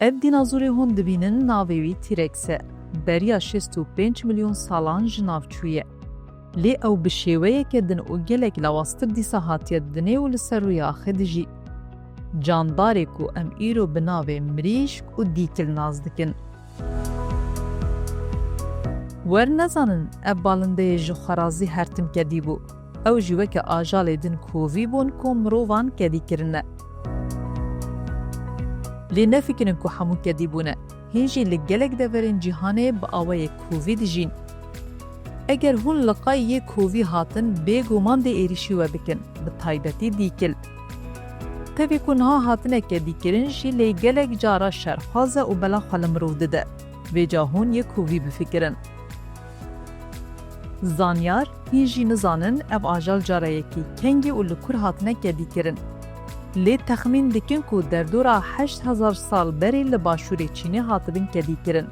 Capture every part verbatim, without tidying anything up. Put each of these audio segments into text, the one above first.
Ev dînazorê hûn dibînin navê wî T-Rex e. Beriya şêst û pênc milyon salan ji nav çûye. Lê ew bi şêweyeke din û gelek lawaztir dîsa hatiye dinê û li ser rûyê axê dijî. Candarê ku em îro bi navê mirîşk û dîkil nas dikin. Wer nezanin ev balindeyê ji xwerazî her tim kedî bû. Ew jî weke ajalê din kovî bûn ku mirovan kedî kirine. Lê nefikirin ku hemû kedî bûne. Hîn jî li gelek deverên cîhanê bi awayê kovî dijîn. Eger hûn li qay yê kovî hatin, bêguman dê êrîşî we bikin, bi taybetî dîkil. Tevî ku niha hatine kedîkirin jî lê gelek cara şerxwaz e û bela xwe li mirov dide. Vêca hûn yê kovî bifikirin. Zanyar hîn jî nizanin ev ajal cara yekê kengî û li kur hatine kedîkirin. Lê texmîn dikin ku derdora heşt hezar sal berê li başûrê Çînê hatibin kedîkirin.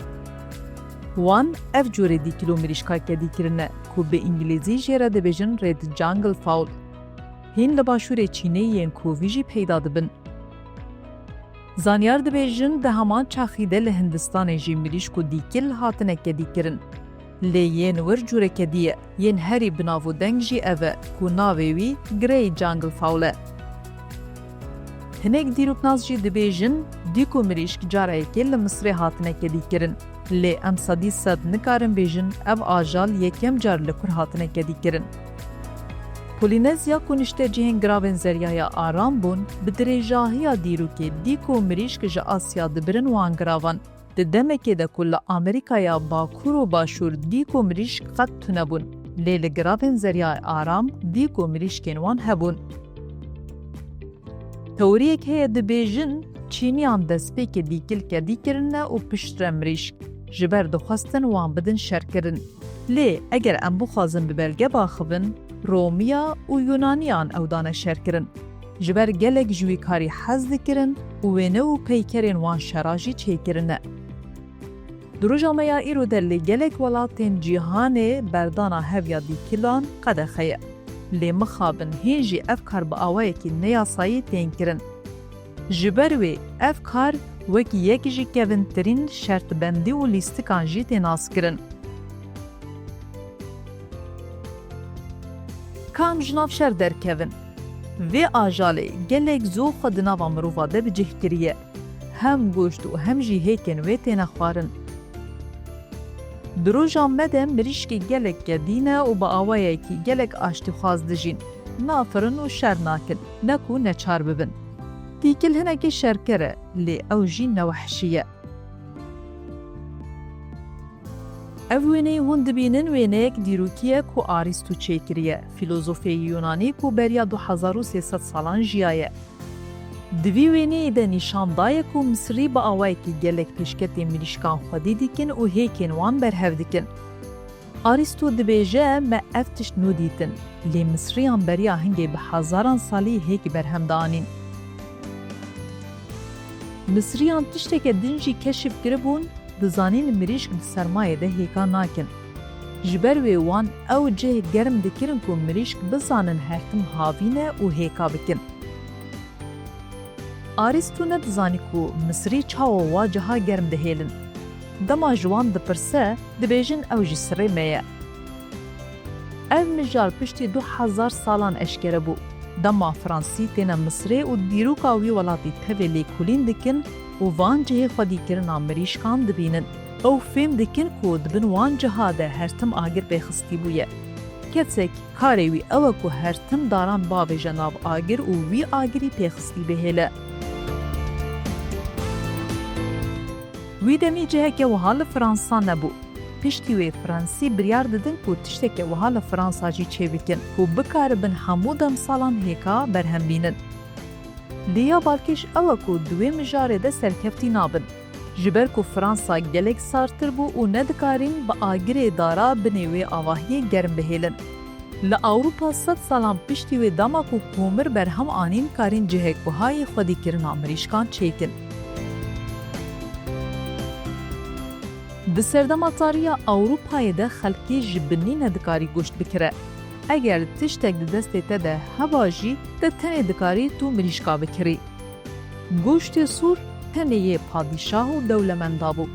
Wan ev curê dîkil û mirîşka kedî kirine ku bi îngilîzî jê re dibêjin Red Jungle Fowl. Hîn li başûrê Çînê yên kovî jî peyda dibin. Zanyar dibêjin di heman çaxî de li Hindistanê jî mirîşk û dîkil hatine kedîkirin. Lê yên wir cûre kedî ye, yên herî bi nav û deng jî ev e ku navê wî Grey Jungle Fowl e. Hinek dîroknas jî dibêjin dîk û mirîşk cara yekê li Misirê hatine kedîkirin. Lê em sedî sed nikarin bêjin ev ajal yekem car li kur hatine kedîkirin. Polînezya ku niştecihên giravên Zeryaya Aram bûn, bi dirêjahiya dîrokê dîk û mirîşk ji Asya dibirin wan giravan. Di demekê de ku li Amerîkaya Bakur û Başûr dîk û mirîşk qet tune bûn, lê li giravên Zeryaya Aram dîk û mirîşkên wan hebûn. Teoriyek heye dibêjin, Çîniyan destpêkê dîkil kedî kirine û piştre mirîşk, ji ber dixwestin wan bidin şerkirin. Lê eger em bixwazin bi belge biaxivin, Romiya û Yunaniyan ew dane şerkirin. Ji ber gelek ji wî karî hez dikirin û wêne û peykerên wan şera jî çêkirine. Di roja me ya îro de li gelek welatên cîhanê berdana hev ya dîkilan qedexe ye. Lê mixabin hîn jî ev kar bi awayekî neyasayî tên kirin. Ji ber wê ev kar wek yek ji kevintirîn şertbendî û lîstikan jî tê naskirin. Ka em ji nav şer derkevin. Vê ajalê gelek zû xwe di nava mirova de bi cih kiriye. Hem goşt û hem jî hêkên wê têne xwarin. Di roja me de mirîşkê gelek kedî ne û bi awayekî gelek aştîxwaz dijîn. Nafirin û şer nakin, ne ku neçar bibin. Dîkil hinekî şerker e, lê ew jî ne wehşî ye. Ev wêneyê hûn dibînin wêneyek dîrokî ye ku Arîsto çêkiriye, fîlozofê Yûnanî ku beriya du hezar û sê sed salan jiyaye. Di vî wêneyê de nîşan daye ku Misirî bi awayekî gelek pêşketên mirîşkan xwedî dikin û hêkên wan berhev dikin. Arîsto dibêje, me ev tişt nû dîtin, lê Misriyan beriya hingê bi hezaran salî hêk berhem dianîn. Misriyan tişteke din jî keşif kiribûn, dizanîn mirîşk di sermayê de hêka nakin. Ji ber wê wan ew cih germ dikirin ku mirîşk bizanin her tim havîn e û hêka bikin. Arîsto nedizanî ku Misirî çawa wa ciha germ dihêlin. Dema ji wan dipirse, dibêjin ew ji sirê me ye. Ev mijar piştî du hezar salan eşkere bû. Dema Fransî têne Misirê û dîroka wî welatî tevê lêkolîn dikin û van cihê xwedîkirina mirîşkan dibînin. Ew fêm dikin ku di bin wan ciha de her tim agir pêxistî bûye. Kesek karê wî ew e ku her tim daran bavêje nav agir û wî agirî pêxistî bihêle. Wî demî ciheke wiha li Fransa nebû. Piştî wê Fransî biryar didin ku tişteke wiha li Fransa jî çêbikin ku bikaribin hemû demsalan hêka berhem bînin. Lê ya balkêş ew e ku di wê mijarê de serkeftî nabin. Ji ber ku Fransa gelek sartir bû û nedikarîn bi agirê dara binê wê avahiyê germ bihêlin. Li Ewropa sed salan piştî wê dema ku komir berhem anîn karîn cihek wiha yê xwedîkirina mirîşkan çêkin. Di serdema tarî ya Ewropayê de xelkê ji binî nedikarî goşt bikire. Eger tiştek di destê te de heba jî, te tenê dikarî tu mirîşka bikirî. Goştê sûr tenê yê padîşah û dewlemenda bû.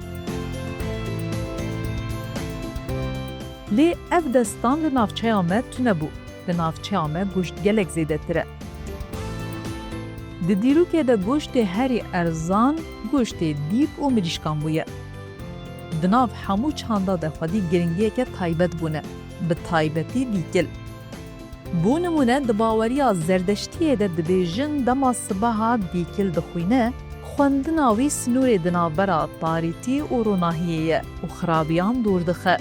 Lê ev destan li navçeya me tune bû. Li navçeya me goşt gelek zêdetir e. Di dîrokê de goştê herî erzan goştê dîk û mirîşkan bûye. Di nav hemû çanda de xwedî giringiyeke taybet bûne, bi taybetî dîkil. Bo nimûne, di baweriya Zerdeştiyê de dibêjin dema sibeha dîkil dixwîne, xwendina wî sinûrê di navbera tarîtî û ronahiyê ye û xirabiyan dûr dixe.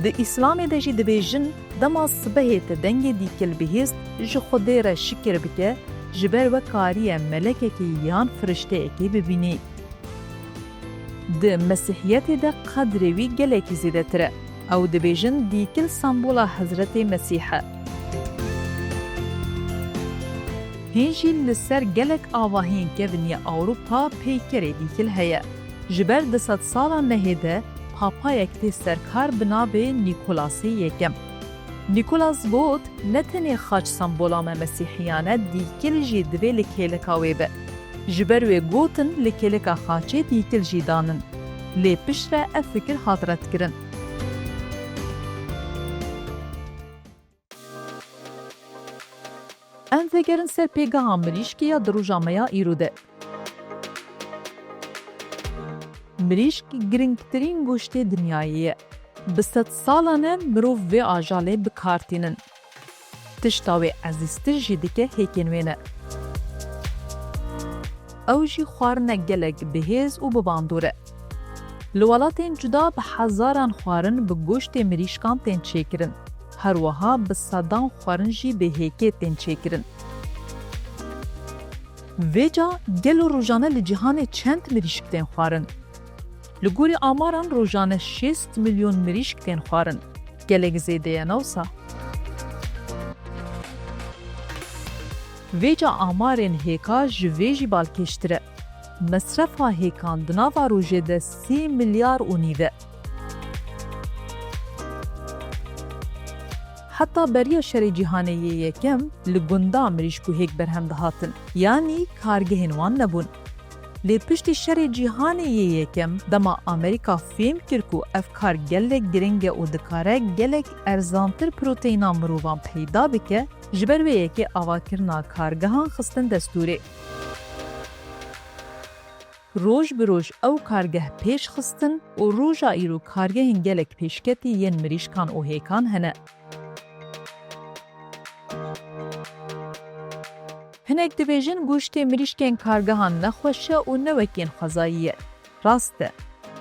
Di Îslamê de jî dibêjin, dema sibehê te dengê dîkil bihîst, ji Xwedê re şikir bike, ji ber we kariye melekekî yan firişteyekê bibînî. Di Mesîhiyetê de qedrê wî gelekî zêdetir e. Ew dibêjin dîkil sembola Hezretê Mesîh e. Hîn jî li ser gelek avahiyên kevin yê Ewropa peykerê dîkil heye. Ji ber du sed sala mehê de papayek tê serkar bi navê Nîkolasê Yekem. Nîkolas got, ne tenê xaç sembola me mesîhiyan e, dîkil jî divê li kêleka wê be. Ji ber wê gotin li kêleka xaçê dîkil jî danin. Lê piştre ev fikir hat redkirin. Em vegerin ser pêgeha mirîşkê ya di roja me ya îro de. Mirîşk giringtirîn goştê dinyayê ye. Bi sed salan e mirov vê ajalê bi kar tînin. Tişta wê ezîztir jî dike hêkên wê ne. Ew jî xwarine gelek bihêz û bi bandor e. Li welatên cuda bi hezaran xwarin bi goştê mirîşkan tên çêkirin. Her wiha bi sedan xwarin jî bi hêkê tên çêkirin. Vêca gelo rojane li cîhanê çend mirîşk tên xwarin? Li gorî amaran rojane şêst milyon mirîşk tên xwarin. Gelek zêde ye, ne wisa? Vêca amarên hêka ji vê jî balkêştir e. Mesrefa hêkan di nava rojê de sê milyar û nîv e. Heta beriya şerê cîhanê yê yekem li gunda mirîşk û hêk berhem dihatin, yanî kargehên wan nebûn. Lê piştî şerê cîhanê yê yekem, dema Amerîka fêm kir ku ev kar gelek giring e û dikare gelek erzantir proteîna mirovan peyda bike, ji ber wê yekê avakirina kargehan xistin destûrê. Roj bi roj ew kargeh pêş xistin û roja îro kargehên gelek pêşketî yên mirîşkan û hêkan hene. Hinek dibêjin goştê mirîşkên kargehan ne xweş e û ne wek yên xwezayî ye. Rast e.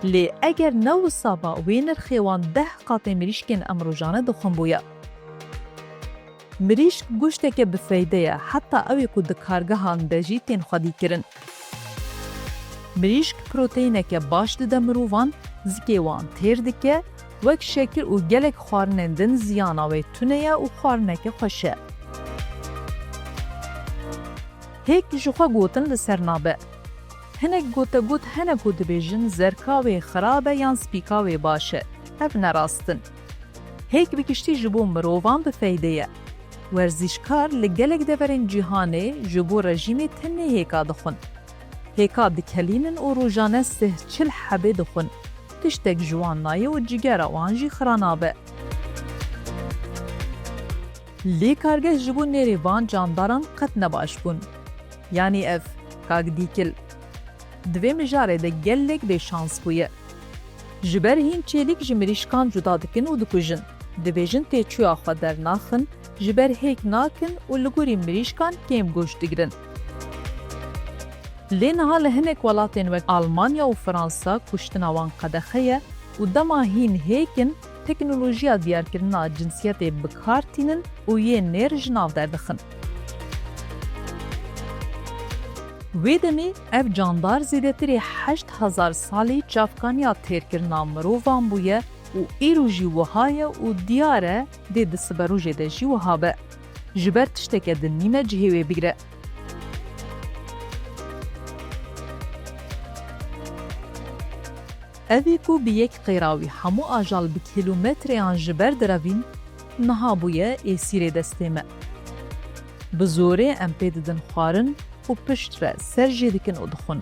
Lê eger ne wisa ba, wê nirxê wan deh qatê mirîşkên em rojane dixwin bûya. Mirîşk goşteke bifeyde ye, heta ew ê ku di kargehan de jî tên xwedîkirin. Mirîşk proteîneke baş dide mirovan, zikê wan têr dike, wek şekir û gelek xwarinên din ziyana wê tune ye û xwarineke xweş e. Hêk ji xwe gotin li ser nabe. Hinek gotegot hene ku dibêjin zerka wê xirab e yan spîka wê baş e. Ev ne rast in. Hêk bi giştî ji bo mirovan bi feyde ye. Werzîşkar li gelek deverên cîhanê ji bo rejîmê tenê hêka dixwin. Hêka dikelînin û rojane sih çil hebê dixwin. Tiştek ji wan nayê û cigera wan jî xira nabe. Lê kargeh ji bo nêrê van candaran qet ne baş bûn. Yanî ev, kak Dîkil, di vê mijarê de gelek bêşans bûye. Ji ber hîn çêlîk ji mirîşkan cuda dikin û dikujin. Dibêjin têçûya xwe dernaxin, ji ber hêk nakin û li gorî mirîşkan kêm goşt digirin. Lê niha li hinek welatên wek Almanya û Fransa kuştina wan qedexe ye û dema hîn hêk in, teknolojiya diyarkirina cinsiyetê bi kar tînin û yê nêr ji nav derdixin. Wê demê ev candar zêdetirê heşt hezar salî çavkaniya têrkirina mirovan bûye û îro jî wiha ye û diyar e dê di siberojê de jî wiha be. Ji ber tişteke din nîne cihê wê bigire. Evî ku bi yek qêra wî hemû ajal bi kîlometreyan ji ber direvîn, niha bûye êsîrê destê me. Bi zorê em pê didin xwarin û piştre ser jê dikin û dixwin.